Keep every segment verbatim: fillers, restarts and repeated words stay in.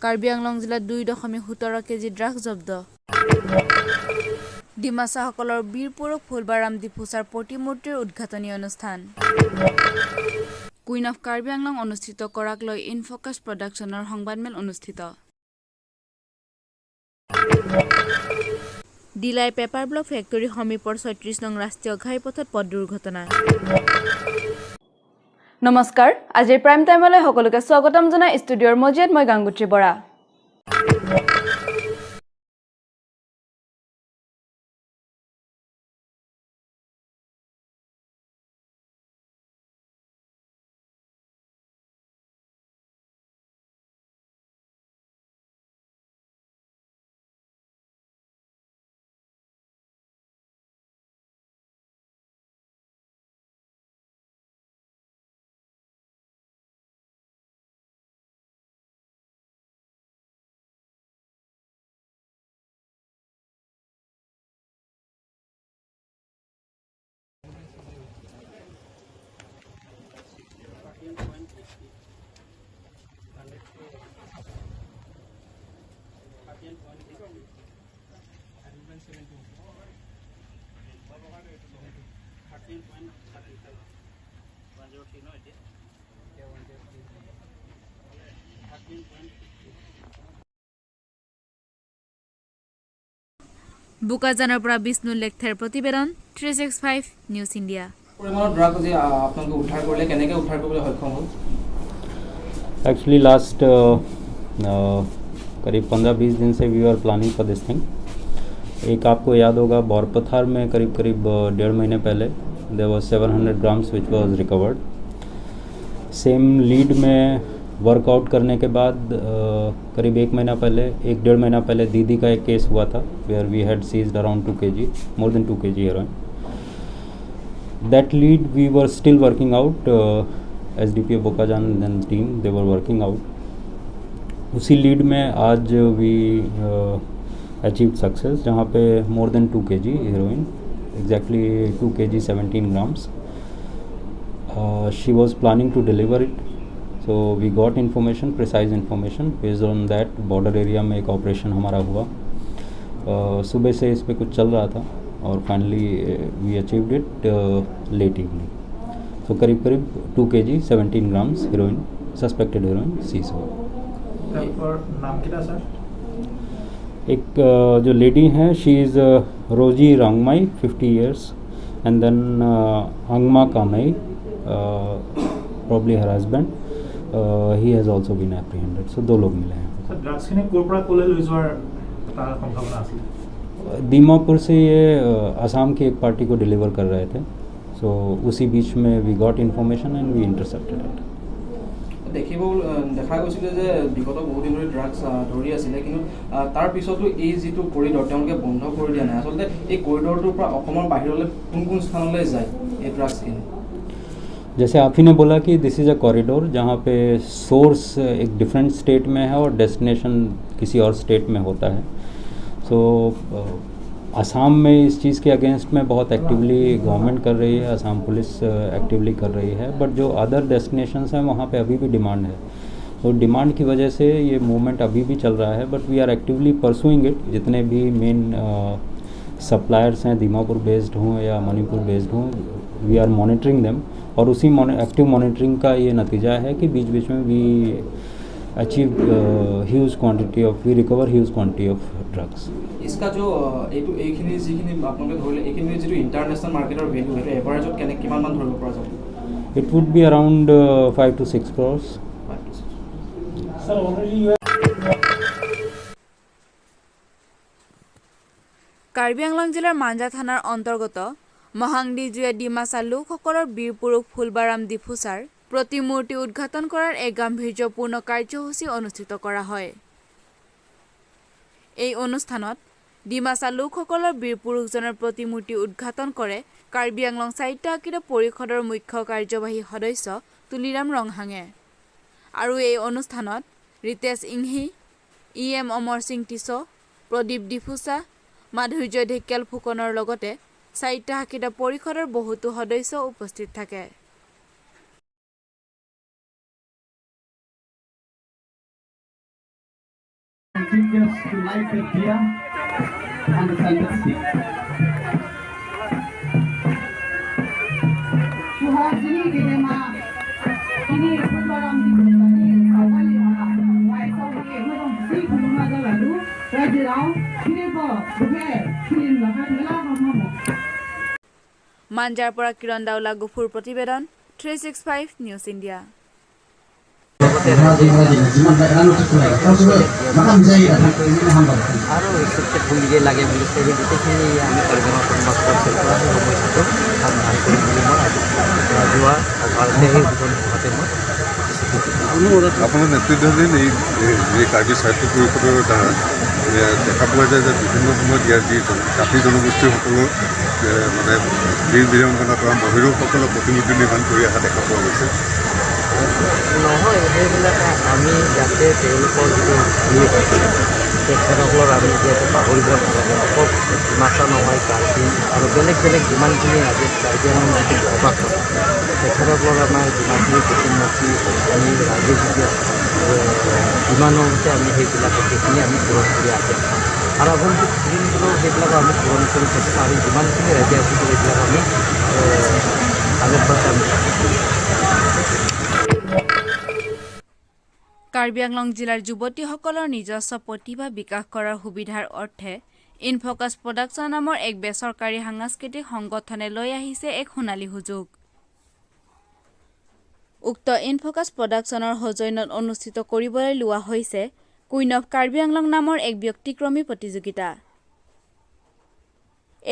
কাৰ্বি আংলং জিলাত দুই দশমিক সোতৰ কেজি ড্ৰাগছ জব্দ। ডিমাচাসকলৰ বীৰ পুৰুষ ফুলবাৰাম ডিফুচাৰ প্ৰতিমূৰ্তিৰ উদ্ঘাটনী অনুষ্ঠান। কুইন অফ কাৰ্বি আংলং অনুষ্ঠিত কৰাক লৈ ইনফকাছ প্ৰডাকশ্যনৰ সংবাদমেল অনুষ্ঠিত। ডিলাই পেপাৰ ব্লক ফেক্টৰী সমীপৰ ছয়ত্ৰিশ নং ৰাষ্ট্ৰীয় ঘাইপথত পথ দুৰ্ঘটনা। নমস্কাৰ, আজিৰ প্ৰাইম টাইমলৈ সকলোকে স্বাগতম জনাই ষ্টুডিঅ'ৰ মজিয়াত মই গাংগুত্ৰী বৰা। বোকাজানৰ পৰা বিষ্ণু লেকথেৰ প্ৰতিবেদন, three six five news India. পৰিমাণৰ ড্ৰাগ আজি, আ, আপোনালোকে উদ্ধাৰ কৰিলে, কেনেকে উদ্ধাৰ কৰিবলৈ সক্ষম হ'ল? Actually, last, uh, uh, करीब पंद्रह बीस दिन से we were planning for this thing। एक आपको याद होगा, बोरपथार में करीब करीब, uh, डेढ़ महीने पहले there was seven hundred grams which was recovered। Same lead में वर्कआउट करने के बाद, अ, करीब एक महीना पहले, एक डेढ़ महीना पहले दीदी का एक केस हुआ था, where we had seized around two K G, more than two K G heroin। That lead we were still working out, uh, S D P O Bokajan and team, they were working out। उसी लीड में आज we, uh, achieved success, जहाँ पे more than two K G heroin, exactly two K G seventeen grams। Uh, she was planning to deliver it, so we got information, precise information। Based on that, border area में एक ऑपरेशन हमारा हुआ। Uh, सुबह से इस पे कुछ चल रहा था और finally, uh, we achieved it, uh, late evening। So करीब करीब two K G seventeen grams heroin, suspected heroin seize हुआ। তাৰ নাম কিটা, ছাৰ? एक, अ, जो लेडी हैं, she is, अ, रोजी रांगमाई, fifty years, and then, अ, अंगमा कामई, अ, probably her husband, a, he has also been apprehended। So दो लोग मिले हैं। ছাৰ, ড্ৰাগছখিনি ক'ৰ পৰা ক'লৈ লৈ যোৱাৰ এটা সম্ভাৱনা আছিলে? दीमापुर से ये, अ, असम की एक पार्टी को डिलीवर कर रहे थे। So उसी बीच में we got information and we intercepted it। দেখিব, আহ, দেখা গৈছিলে যে বিগত বহু দিন ধৰি ড্ৰাগছ, আহ, ধৰি আছিলে, কিন্তু, আহ, তাৰ পিছতো এই যিটো কৰিডৰ তেওঁলোকে বন্ধ কৰি দিয়া নাই। আচলতে এই কৰিডৰটোৰ পৰা অসমৰ বাহিৰলৈ কোন কোন স্থানলৈ যায় এই ড্ৰাগছখিনি? जैसे आप ही ने बोला कि this is a corridor जहाँ पे सोर्स एक डिफरेंट स्टेट में है और डेस्टिनेशन किसी और स्टेट में होता है। सो, अ, असम में इस चीज़ के अगेंस्ट में बहुत एक्टिवली गवर्नमेंट कर रही है, असम पुलिस, अ, एक्टिवली कर रही है, बट जो अदर डेस्टिनेशंस हैं, वहाँ पे अभी भी डिमांड है। तो डिमांड की वजह से ये मूवमेंट अभी भी चल रहा है, but we are actively pursuing it। जितने भी मेन, अ, सप्लायर्स हैं, दीमापुर बेस्ड हों या मणिपुर बेस्ड हों, we are monitoring them। और उसी मॉनि-, एक्टिव मॉनिटरिंग का ये नतीजा है कि बीच बीच में we achieve, uh, huge quantity of, we recover huge quantity of drugs। इसका जो, अ, এইটো, এইখিনি যিখিনি আপোনালোকে ধৰিলে, এইখিনি যিটো ইণ্টাৰনেশ্যনেল মাৰ্কেটৰ ভেলু, সেইটো এভাৰেজত কেনে, কিমান মান ধৰিব পৰা যাব? It would be around, uh, five to six crores। Sir, already you have Karbi Anglong জিলাৰ মাঞ্জা থানাৰ অন্তৰ্গত মহাংদিজুৱে ডিমাচা লোকসকলৰ বীৰ পুৰুষ ফুলবাৰাম ডিফুচাৰ প্ৰতিমূৰ্তি উদ্ঘাটন কৰাৰ এক গাম্ভীৰ্যপূৰ্ণ কাৰ্যসূচী অনুষ্ঠিত কৰা হয়। এই অনুষ্ঠানত ডিমাচা লোকসকলৰ বীৰ পুৰুষজনৰ প্ৰতিমূৰ্তি উদ্ঘাটন কৰে কাৰ্বি আংলং স্বায়ত্তশাসিত পৰিষদৰ মুখ্য কাৰ্যবাহী সদস্য তুলিৰাম ৰংহাঙে। আৰু এই অনুষ্ঠানত ৰিতেশ ইংহি, ই এম অমৰ সিং টিছ, প্ৰদীপ ডিফুচা, মাধুৰ্য ঢেকিয়াল ফুকনৰ লগতে স্বায়ত্তশাসিত পৰিষদৰ বহুতো সদস্য উপস্থিত থাকে। Teachers to light the diya and the candlestick. Suhasini Debbarma, sini Putlaram Debbarma, sini Sawali Maha, Wai Sawi, Mudong, Sri Puruna Dalalu, Rajirao, sini bo, Buhe, sini Lahat, Mela Mama. Manjhar পৰা কিৰণ দাউলা গফুৰ প্ৰতিবেদন, three six five news India. আৰু ৰিচেপ্টেড হোমগে লাগে বুলি সেই গোটেইখিনি আমি কাৰ্যকলাপ সমাপ্ত কৰিছোঁ। আৰু ভাল কৰি বুলি মই আজি, আহ, যোৱা, আহ, সেই দুজন সভাতে মই আপোনাৰ নেতৃত্বাধীন এই, এই, এই কাৰ্বি সাহিত্য পৰিষদৰ দ্বাৰা, এ, দেখা পোৱা যায় যে বিভিন্ন সময়ত ইয়াৰ যি জন-, জাতি জনগোষ্ঠীসকলৰ, এ, মানে বীৰ বীৰাংগনা তথা মহিৰংসকলৰ প্ৰতিমূৰ্তি নিৰ্মাণ কৰি অহা দেখা পোৱা গৈছে। নহয়, সেইবিলাক আমি যাতে তেওঁলোকৰ যিটো তেখেতসকলৰ আমি যিহেতু পাহৰিব নালাগে, অকল ডিমাচা নহয়, কাৰ্বি আৰু বেলেগ বেলেগ যিমানখিনি আজি কাৰ্বি আংলং যিটো প্ৰভাৱ, তেখেতসকলৰ আমাৰ যিমানখিনি প্ৰতিমূৰ্তি আমি ৰাইজে যেতিয়া, এ, যিমানলৈকে আমি সেইবিলাক গোটেইখিনি আমি পূৰণ কৰি আহিম। আৰু আগন্তুক দিনবোৰো সেইবিলাক আমি পূৰণ কৰি থাকিম আৰু যিমানখিনি ৰাইজে আহিব সেইবিলাক আমি, এ, হাণ্ড্ৰেড পাৰ্চেণ্ট আমি কাৰ্বি আংলং জিলাৰ যুৱতীসকলৰ নিজস্ব প্ৰতিভা বিকাশ কৰাৰ সুবিধাৰ অৰ্থে ইনফকাছ প্ৰডাকশ্যন নামৰ এক বেচৰকাৰী সাংস্কৃতিক সংগঠনে লৈ আহিছে এক সোণালী সুযোগ। উক্ত ইনফকাছ প্ৰডাকশ্যনৰ সৌজন্যত অনুষ্ঠিত কৰিবলৈ লোৱা হৈছে কুইন অফ কাৰ্বি আংলং নামৰ এক ব্যতিক্ৰমী প্ৰতিযোগিতা।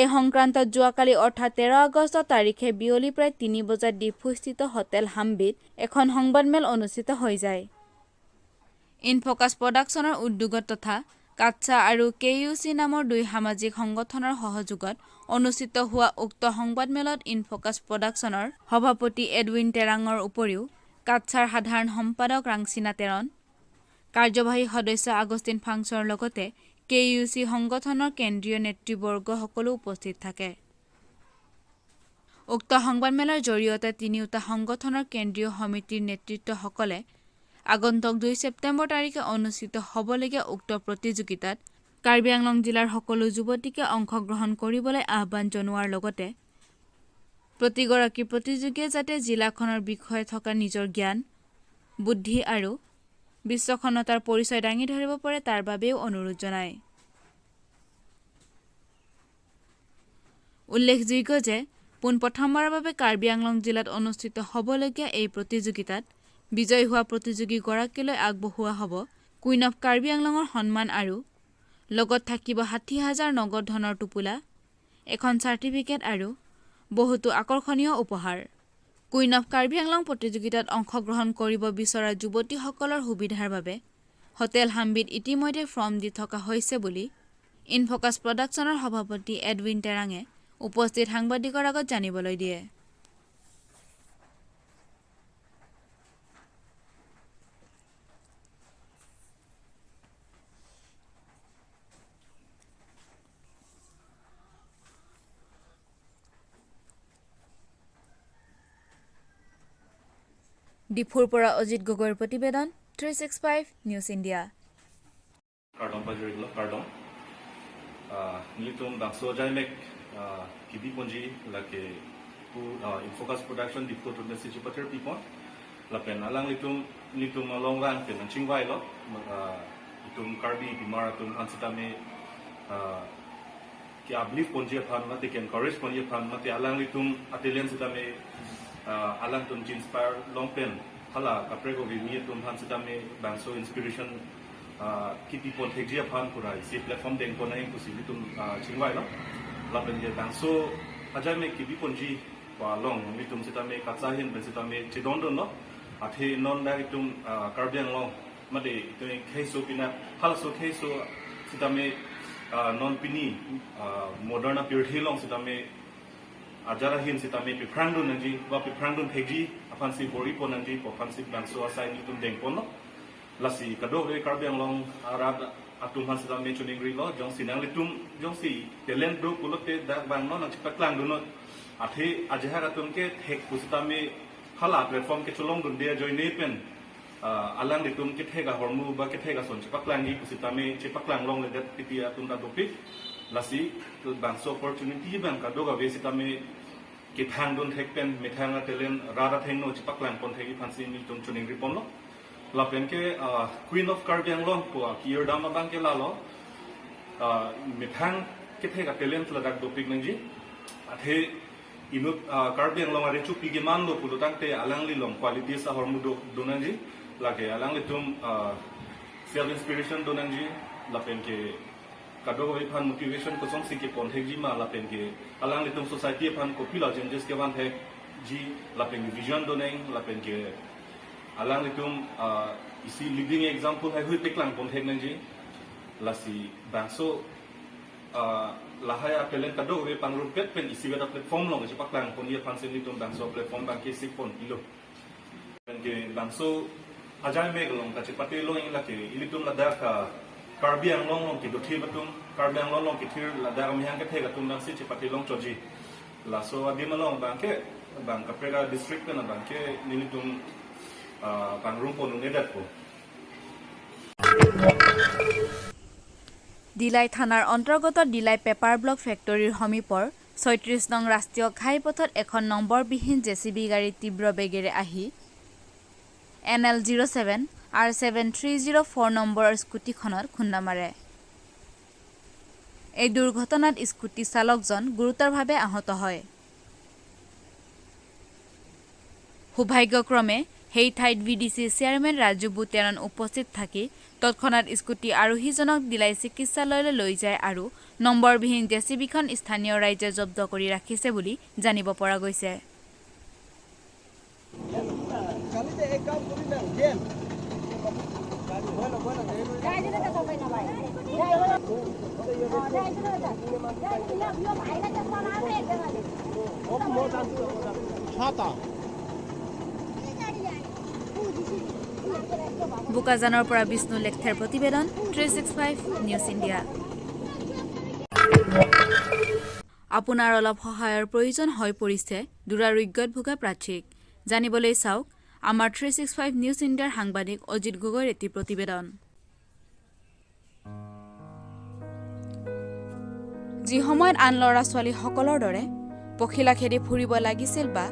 এই সংক্ৰান্তত যোৱাকালি অৰ্থাৎ তেৰ আগষ্ট তাৰিখে বিয়লি প্ৰায় তিনি বজাত ডিফুস্থিত হোটেল হাম্বিত এখন সংবাদমেল অনুষ্ঠিত হৈ যায়। ইনফকাছ প্ৰডাকশ্যনৰ উদ্যোগত তথা কাটছা আৰু কে ইউ চি নামৰ দুই সামাজিক সংগঠনৰ সহযোগত অনুষ্ঠিত হোৱা উক্ত সংবাদমেলত ইনফকাছ প্ৰডাকশ্যনৰ সভাপতি এডৱিন টেৰাঙৰ উপৰিও কাটছাৰ সাধাৰণ সম্পাদক ৰাংচিনা তেৰণ, কাৰ্যবাহী সদস্য আগষ্টিন ফাংচৰ লগতে কে ইউ চি সংগঠনৰ কেন্দ্ৰীয় নেতৃবৰ্গ সকলো উপস্থিত থাকে। উক্ত সংবাদমেলৰ জৰিয়তে তিনিওটা সংগঠনৰ কেন্দ্ৰীয় সমিতিৰ নেতৃত্বসকলে আগন্তুক দুই ছেপ্টেম্বৰ তাৰিখে অনুষ্ঠিত হ'বলগীয়া উক্ত প্ৰতিযোগিতাত কাৰ্বি আংলং জিলাৰ সকলো যুৱতীকে অংশগ্ৰহণ কৰিবলৈ আহ্বান জনোৱাৰ লগতে প্ৰতিগৰাকী প্ৰতিযোগীয়ে যাতে জিলাখনৰ বিষয়ে থকা নিজৰ জ্ঞান, বুদ্ধি আৰু বিচক্ষণতাৰ পৰিচয় দাঙি ধৰিব পাৰে, তাৰ বাবেও অনুৰোধ জনায়। উল্লেখযোগ্য যে পোনপ্ৰথমবাৰৰ বাবে কাৰ্বি আংলং জিলাত অনুষ্ঠিত হ'বলগীয়া এই প্ৰতিযোগিতাত বিজয়ী হোৱা প্ৰতিযোগীগৰাকীলৈ আগবঢ়োৱা হ'ব কুইন অফ কাৰ্বি আংলঙৰ সন্মান আৰু লগত থাকিব ষাঠি হাজাৰ নগদ ধনৰ টোপোলা, এখন চাৰ্টিফিকেট আৰু বহুতো আকৰ্ষণীয় উপহাৰ। কুইন অফ কাৰ্বি আংলং প্ৰতিযোগিতাত অংশগ্ৰহণ কৰিব বিচৰা যুৱতীসকলৰ সুবিধাৰ বাবে হোটেল হাম্বিত ইতিমধ্যে ফৰ্ম দি থকা হৈছে বুলি ইনফকাছ প্ৰডাকশ্যনৰ সভাপতি এডৱিন টেৰাঙে উপস্থিত সাংবাদিকৰ আগত জানিবলৈ দিয়ে। ডিফুৰ পৰা অজিত গগৈৰ প্ৰতিবেদন, three six five news India. Kardom pajirlo, kardom. Ah, nelitum bangso ajaimek, ah, kebi ponji lake pu, ah, Infocus Production Diphu atum pensi chipachar pipon. Lapen alanglitum, nelitum along vang pen nangchingvailo. Ah, itum Karbi Himar atum aphan sitame, ah, ke-uplift ponji aphan, mate ke-encourage ponji aphan, mate alanglitum a-talent sitame, ah, alangtum che-inspire long pen hala kaprek kevangji atum aphan sitame bangso inspiration, ah, kebi pon thekji aphan pura isi platform dengpon nangji pusi nelitum, ah, chingvailo. Lapen ke bangso ajaimek kebi ponji pu along nelitum sitame kachahin pen sitame chedondunlo. Athe non dak itum, ah, Karbi Anglong mate itum kheiso pina, halaso kheiso sitame, ah, non pini, ah, modern apirthe along sitame ajar ahin sitame pephrangdun nangji, ba pephrangdun thekji aphansi bor-i pon nangji pu aphansi bangso asai nelitum dengponlo. Lasi kadokave Karbi Anglong arat atum aphan sitame choningrilo, jongsi nanglitum, jongsi talent do pulote dak vangnon nangchepaklangdunnon. Athe ajahak atum ke thek pu sitame hala platform kecholongdunde ajoine pen, Ah, alanglitum kethek ahormu ba kethek ason chepaklangji pusitame chepaklang longledet titi atum ta dopik. Lasi bangso opportunity abang kadokave sitame kethang dun thek pen methang a-talent rat athengno chepaklang pon thekji aphansi nelitum choningri ponlo. Lapen ke, ah, Queen of Karbi Anglong pu akirdam abang ke lalo. Ah, methang kethek a-talent ladak dopik nangji. Athe inut, ah, Karbi Anglong arecho pigi manlo pulo tangte alangli along qualities ahormu do, do nangji. Lake alanglitum, ah, self inspiration do nangji. Lapen ke kadokave aphan motivation kosonsi kepon thekji ma, lapen ke alanglitum society aphan kopilo changes kevan thekji, lapen ke vision do nang, lapen ke alanglitum, ah, isi leading example haihui paklang pon thek nangji. Lasi bangso, ah, lahai a-talent kadokave pangrumpet pen isivet a-platform along chepaklang ponji aphansi nelitum bangso platform abang ke sik pon pilo. Lapen ke bangso ajai mek along kachepate long, lake ilitum ladak, ah, Karbi Anglong along kedothip atum, Karbi Anglong along kethir ladak amahang kethek atum abangsi chepate long choji. Laso adim along abang ke, bang kaprek a-district pen abang ke nelitum, ah, pangrum pon un-edetpo. দিলাই থানাৰ অন্তৰ্গত দিলাই paper block ফেক্টৰীৰ সমীপৰ ছয়ত্ৰিশ নং ৰাষ্ট্ৰীয় ঘাইপথত এখন নম্বৰবিহীন জে চি বি গাড়ী তীব্ৰ বেগেৰে আহি এন এল জিৰ' ছেভেন আৰ ছেভেন থ্ৰী জিৰ' ফ'ৰ নম্বৰৰ স্কুটিখনত খুন্দা মাৰে। এই দুৰ্ঘটনাত স্কুটি চালকজন গুৰুতৰভাৱে আহত হয়। সৌভাগ্যক্ৰমে সেই ঠাইত V D C chairman Raju বুটেৰণ উপস্থিত থাকি তৎক্ষণাত স্কুটি আৰোহীজনক দিলাই চিকিৎসালয়লৈ লৈ যায় আৰু নম্বৰবিহীন জে চি বিখন স্থানীয় ৰাইজে জব্দ কৰি ৰাখিছে বুলি জানিব পৰা গৈছে। বোকাজানৰ পৰা বিষ্ণু লেকথেৰ প্ৰতিবেদন, three six five news India. আপোনাৰ অলপ সহায়ৰ প্ৰয়োজন হৈ পৰিছে দুৰাৰোগ্যত ভোগা প্ৰাৰ্থীক। জানিবলৈ চাওক আমাৰ থ্ৰী ছিক্স ফাইভ নিউজ ইণ্ডিয়াৰ সাংবাদিক অজিত গগৈৰ এটি প্ৰতিবেদন। যি সময়ত আন ল'ৰা ছোৱালীসকলৰ দৰে পখিলা খেদি ফুৰিব লাগিছিল বা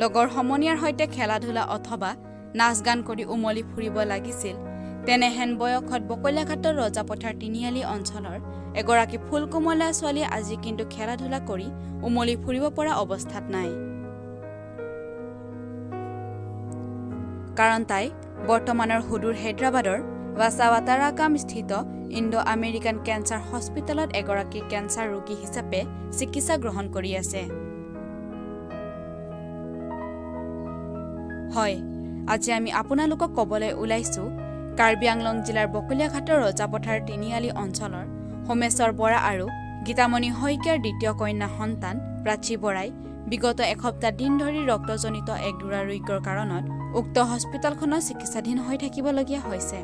লগৰ সমনীয়াৰ সৈতে খেলা ধূলা অথবা নাচ গান কৰি উমলি ফুৰিব লাগিছিল, তেনেহেন বয়সত বকলীয়াঘাটৰ ৰজাপথাৰ তিনিআলি অঞ্চলৰ এগৰাকী ফুলকোমলীয়া ছোৱালীয়ে আজি কিন্তু খেলা ধূলা কৰি উমলি ফুৰিব পৰা অৱস্থাত নাই। কাৰণ তাই বৰ্তমানৰ সুদূৰ হায়দৰাবাদৰ ৱাছাৱাতাৰাকাম স্থিত ইণ্ডো আমেৰিকান কেঞ্চাৰ হস্পিটেলত এগৰাকী কেঞ্চাৰ ৰোগী হিচাপে চিকিৎসা গ্ৰহণ কৰি আছে। হয়, আজি আমি আপোনালোকক ক'বলৈ ওলাইছো কাৰ্বি আংলং জিলাৰ বকলীয়াঘাটৰ ৰজাপথাৰ তিনিআলি অঞ্চলৰ সোমেশ্বৰ বৰা আৰু গীতামণি শইকীয়াৰ দ্বিতীয় কন্যা সন্তান প্ৰাচী বৰাই বিগত এসপ্তাহ দিন ধৰি ৰক্তজনিত এক দুৰাৰোগ্যৰ কাৰণত উক্ত হস্পিটেলখনত চিকিৎসাধীন হৈ থাকিবলগীয়া হৈছে।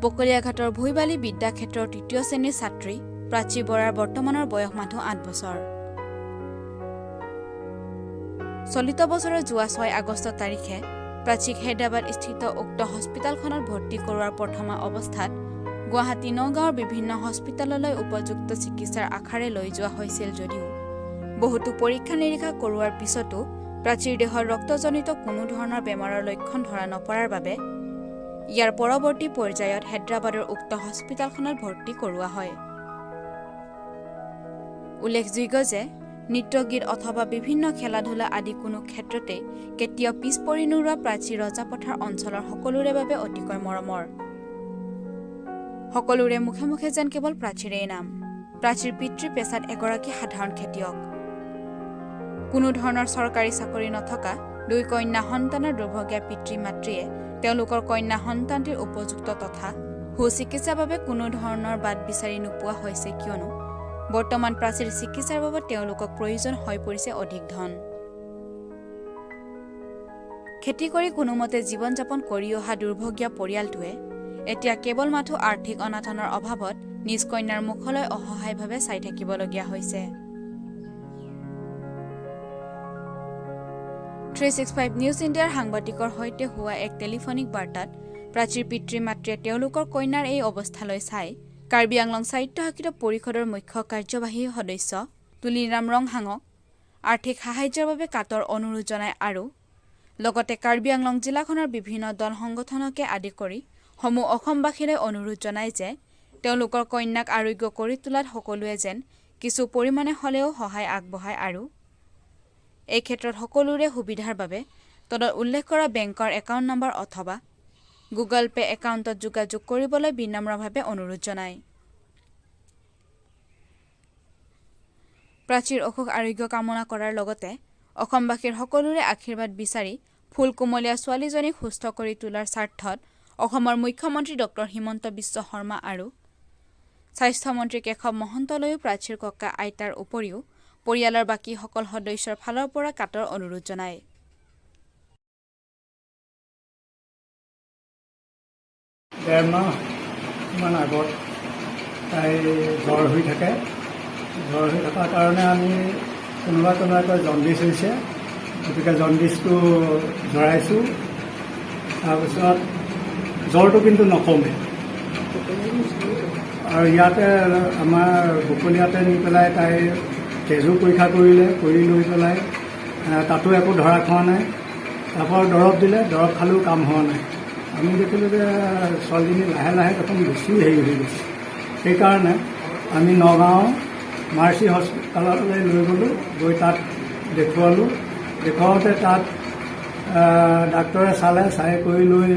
বকলীয়াঘাটৰ ভুইবালি বিদ্যাক্ষেত্ৰৰ তৃতীয় শ্ৰেণীৰ ছাত্ৰী প্ৰাচী বৰাৰ বৰ্তমানৰ বয়স মাথো আঠ বছৰ। চলিত বছৰৰ যোৱা ছয় আগষ্ট তাৰিখে প্ৰাচীক হায়দৰাবাদ স্থিত উক্ত হস্পিটেলখনত ভৰ্তি কৰোৱাৰ প্ৰথমা অৱস্থাত গুৱাহাটী নগাঁৱৰ বিভিন্ন হস্পিটেললৈ উপযুক্ত চিকিৎসাৰ আশাৰে লৈ যোৱা হৈছিল যদিও বহুতো পৰীক্ষা নিৰীক্ষা কৰোৱাৰ পিছতো প্ৰাচীৰ দেহত ৰক্তজনিত কোনো ধৰণৰ বেমাৰৰ লক্ষণ ধৰা নপৰাৰ বাবে ইয়াৰ পৰৱৰ্তী পৰ্যায়ত হায়দৰাবাদৰ উক্ত হস্পিটেলখনত ভৰ্তি কৰোৱা হয়। উল্লেখযোগ্য যে নৃত্য গীত অথবা বিভিন্ন খেলা ধূলা আদি কোনো ক্ষেত্ৰতে কেতিয়াও পিছ পৰি নোৰোৱা প্ৰাচী ৰজাপথাৰ অঞ্চলৰ সকলোৰে বাবে অতিকৈ মৰমৰ। সকলোৰে মুখে মুখে যেন কেৱল প্ৰাচীৰেই নাম। প্ৰাচীৰ পিতৃ পেছাত এগৰাকী সাধাৰণ খেতিয়ক। কোনো ধৰণৰ চৰকাৰী চাকৰি নথকা দুই কন্যা সন্তানৰ দুৰ্ভগীয়া পিতৃ মাতৃয়ে তেওঁলোকৰ কন্যা সন্তানটিৰ উপযুক্ত তথা সুচিকিৎসাৰ বাবে কোনো ধৰণৰ বাট বিচাৰি নোপোৱা হৈছে, কিয়নো বৰ্তমান প্ৰাচীৰ চিকিৎসাৰ বাবদ তেওঁলোকক প্ৰয়োজন হৈ পৰিছে অধিক ধন। খেতি কৰি কোনোমতে জীৱন যাপন কৰি অহা দুৰ্ভগীয়া পৰিয়ালটোৱে এতিয়া কেৱল মাথো আৰ্থিক অনাটনৰ অভাৱত নিজ কন্যাৰ মুখলৈ অসহায়ভাৱে চাই থাকিবলগীয়া হৈছে। থ্ৰী ছিক্স ফাইভ নিউজ ইণ্ডিয়াৰ সাংবাদিকৰ সৈতে হোৱা এক টেলিফোনিক বাৰ্তাত প্ৰাচীৰ পিতৃ মাতৃয়ে তেওঁলোকৰ কন্যাৰ এই অৱস্থালৈ চাই কাৰ্বি আংলং স্বায়ত্তশাসিত পৰিষদৰ মুখ্য কাৰ্যবাহী সদস্য তুলিৰাম ৰংহাঙক আৰ্থিক সাহায্যৰ বাবে কাতৰ অনুৰোধ জনায় আৰু লগতে কাৰ্বি আংলং জিলাখনৰ বিভিন্ন দল সংগঠনকে আদি কৰি সমূহ অসমবাসীলৈ অনুৰোধ জনায় যে তেওঁলোকৰ কন্যাক আৰোগ্য কৰি তোলাত সকলোৱে যেন কিছু পৰিমাণে হ'লেও সহায় আগবঢ়ায় আৰু এই ক্ষেত্ৰত সকলোৰে সুবিধাৰ বাবে তলত উল্লেখ কৰা বেংকৰ একাউণ্ট নম্বৰ অথবা গুগল পে' একাউণ্টত যোগাযোগ কৰিবলৈ বিনম্ৰভাৱে অনুৰোধ জনায়। প্ৰাচীৰ অসুখ আৰোগ্য কামনা কৰাৰ লগতে অসমবাসীৰ সকলোৰে আশীৰ্বাদ বিচাৰি ফুল কোমলীয়া ছোৱালীজনীক সুস্থ কৰি তোলাৰ স্বাৰ্থত অসমৰ মুখ্যমন্ত্ৰী ডক্টৰ হিমন্ত বিশ্ব শৰ্মা আৰু স্বাস্থ্যমন্ত্ৰী কেশৱ মহন্তলৈও প্ৰাচীৰ ককা আইতাৰ উপৰিও পৰিয়ালৰ বাকী সকল সদস্যৰ ফালৰ পৰা কাতৰ অনুৰোধ জনায়। ডেৰ মাহমান আগত তাই জ্বৰ হৈ থাকে। জ্বৰ হৈ থকাৰ কাৰণে আমি কোনোবা কোনোবাই কয় জণ্ডিছ হৈছে, গতিকে জণ্ডিছটো জ্বৰাইছোঁ। তাৰপিছত জ্বৰটো কিন্তু নকমে। আৰু ইয়াতে আমাৰ বকলিয়াতে নি পেলাই তাই তেজো পৰীক্ষা কৰিলে, কৰি লৈ পেলাই তাতো একো ধৰা খোৱা নাই। তাৰপৰা দৰৱ দিলে, দৰৱ খালেও কাম হোৱা নাই। আমি দেখিলোঁ যে ছোৱালীজনী লাহে লাহে দেখোন বেছি হেৰি হৈ গৈছে। সেইকাৰণে আমি নগাঁও মাৰ্চি হস্পিটেললৈ লৈ গ'লোঁ, গৈ তাত দেখুৱালোঁ। দেখুৱাওঁতে তাত ডাক্তৰে চালে, চাই কৰি লৈ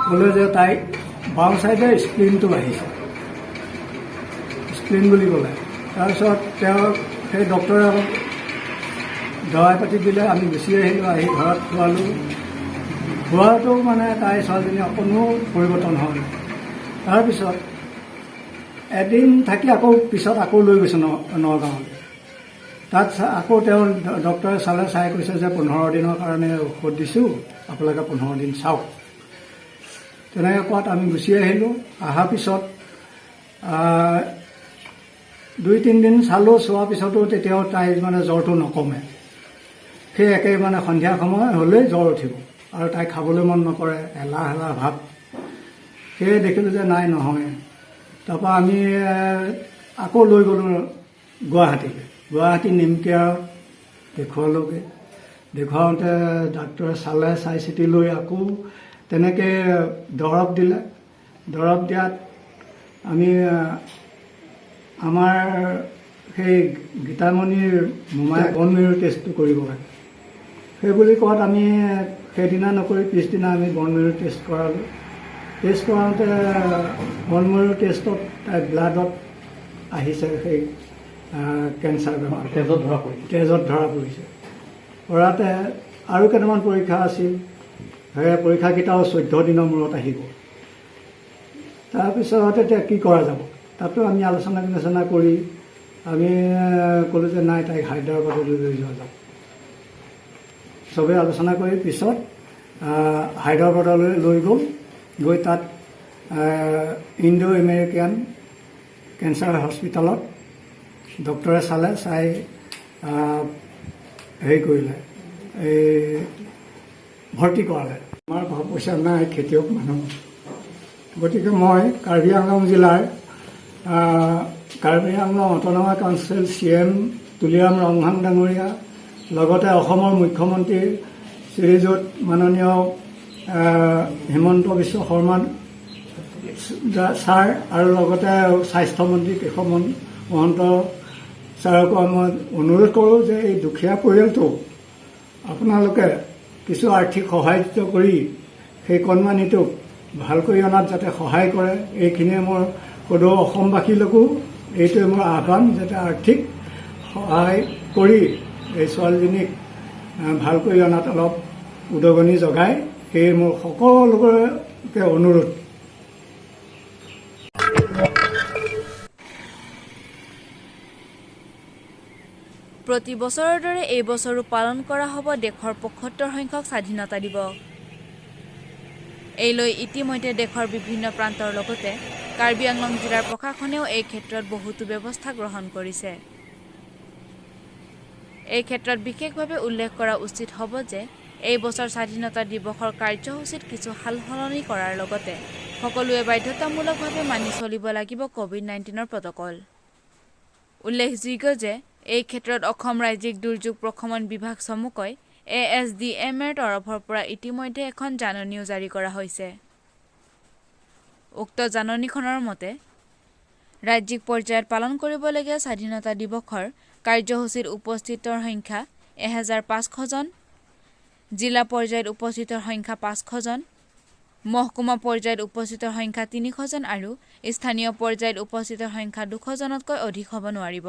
ক'লে যে তাই বাওঁ চাইডে স্প্লিনটো আহিছে, স্প্লিন বুলি ক'লে। তাৰপিছত তেওঁ সেই ডক্তৰে অলপ দৰৱ পাতি দিলে, আমি গুচি আহিলোঁ, আহি ঘৰত খোৱালোঁ। খোৱাটো মানে তাই ছোৱালীজনী অকণো পৰিৱৰ্তন হোৱা নাই। তাৰপিছত এদিন থাকি আকৌ পিছত আকৌ লৈ গৈছোঁ ন নগাঁৱলৈ। তাত চা- আকৌ তেওঁ ড- ডক্তৰে চালে, চাই কৈছে যে পোন্ধৰ দিনৰ কাৰণে ঔষধ দিছোঁ, আপোনালোকে পোন্ধৰ দিন চাওক। তেনেকৈ কোৱাত আমি গুচি আহিলোঁ। অহাৰ পিছত দুই তিনিদিন চালোঁ, চোৱাৰ পিছতো তেতিয়াও তাইৰ মানে জ্বৰটো নকমে। সেই একে মানে সন্ধিয়া সময় হ'লেই জ্বৰ উঠিব আৰু তাই খাবলৈ মন নকৰে, এলাহ এলাহ ভাৱ। সেয়ে দেখিলোঁ যে নাই, নহয়। তাৰপৰা আমি আকৌ লৈ গ'লোঁ গুৱাহাটীলৈ। গুৱাহাটী নিম কেয়াৰত দেখুৱালোঁগৈ। দেখুৱাওঁতে ডাক্তৰে চালে, চাই চিতি লৈ আকৌ তেনেকৈ দৰৱ দিলে। দৰৱ দিয়াত আমি আমাৰ সেই গীতামণিৰ মোমাই বন মেৰু টেষ্টটো কৰিব লাগে। সেই বুলি কোৱাত আমি সেইদিনা নকৰি পিছদিনা আমি বন মেৰু টেষ্ট কৰালোঁ। টেষ্ট কৰাওঁতে বন মেৰু টেষ্টত তাই ব্লাডত আহিছে, সেই কেঞ্চাৰ বেমাৰ তেজত ধৰা পৰিছে। তেজত ধৰা পৰিছে। পৰাতে আৰু কেইটামান পৰীক্ষা আছিল, সেই পৰীক্ষাকেইটাও চৈধ্য দিনৰ মূৰত আহিব। তাৰপিছত এতিয়া কি কৰা যাব, তাতো আমি আলোচনা বিলোচনা কৰি আমি ক'লোঁ যে নাই, তাইক হায়দৰাবাদলৈ লৈ যোৱা যাওক। চবেই আলোচনা কৰি পিছত হায়দৰাবাদলৈ লৈ গ'ল। গৈ তাত ইণ্ডো আমেৰিকান কেঞ্চাৰ হস্পিটেলত ডক্তৰে চালে, চাই হেৰি কৰিলে, এই ভৰ্তি কৰালে। আমাৰ ঘৰ পইচা নাই, খেতিয়ক মানুহ। গতিকে মই কাৰ্বি আংলং জিলাৰ Karbi Anglong autonomous council C M Tuliram Ronghang ডাঙৰীয়া, লগতে অসমৰ মুখ্যমন্ত্ৰী শ্ৰীযুত মাননীয় হিমন্ত বিশ্ব শৰ্মা ছাৰ আৰু লগতে স্বাস্থ্যমন্ত্ৰী কেশৱ মহন্ত ছাৰকো মই অনুৰোধ কৰোঁ যে এই দুখীয়া পৰিয়ালটো আপোনালোকে কিছু আৰ্থিক সহায় কৰি সেই কণমানিটোক ভালকৈ অনাত যাতে সহায় কৰে, এইখিনিয়ে মোৰ সদৌ অসমবাসীলৈকো এইটোৱে মোৰ আহ্বান, যাতে আৰ্থিক সহায় কৰি এই ছোৱালীজনীক ভালকৈ অনাত অলপ উদগনি জগায়, সেয়ে মোৰ সকলোকে অনুৰোধ। প্ৰতি বছৰৰ দৰে এই বছৰো পালন কৰা হ'ব দেশৰ পঁসত্তৰ সংখ্যক স্বাধীনতা দিৱস। এই লৈ ইতিমধ্যে দেশৰ বিভিন্ন প্ৰান্তৰ লগতে কাৰ্বি আংলং জিলাৰ প্ৰশাসনেও এই ক্ষেত্ৰত বহুতো ব্যৱস্থা গ্ৰহণ কৰিছে। এই ক্ষেত্ৰত বিশেষভাৱে উল্লেখ কৰা উচিত হ'ব যে এই বছৰ স্বাধীনতা দিৱসৰ কাৰ্যসূচীত কিছু সাল সলনি কৰাৰ লগতে সকলোৱে বাধ্যতামূলকভাৱে মানি চলিব লাগিব কভিড নাইণ্টিনৰ প্ৰটকল। উল্লেখযোগ্য যে এই ক্ষেত্ৰত অসম ৰাজ্যিক দুৰ্যোগ প্ৰশমন বিভাগ চমুকৈ এ এছ ডি এম এৰ তৰফৰ পৰা ইতিমধ্যে এখন জাননীও জাৰি কৰা হৈছে। উক্ত জাননীখনৰ মতে, ৰাজ্যিক পৰ্যায়ত পালন কৰিবলগীয়া স্বাধীনতা দিৱসৰ কাৰ্যসূচীত উপস্থিতৰ সংখ্যা এহেজাৰ পাঁচশ জন, জিলা পৰ্যায়ত উপস্থিতৰ সংখ্যা পাঁচশ জন, মহকুমা পৰ্যায়ত উপস্থিতৰ সংখ্যা তিনিশ জন আৰু স্থানীয় পৰ্যায়ত উপস্থিতৰ সংখ্যা দুশ জনতকৈ অধিক হ'ব নোৱাৰিব।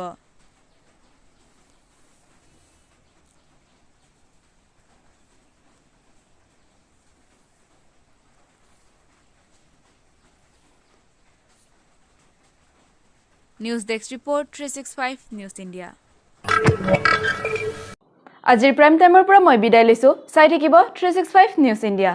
News desk report, three six five news India. আজিৰ প্ৰাইম টাইমৰ পৰা মই বিদায় লৈছো। চাই থাকিব three six five news India.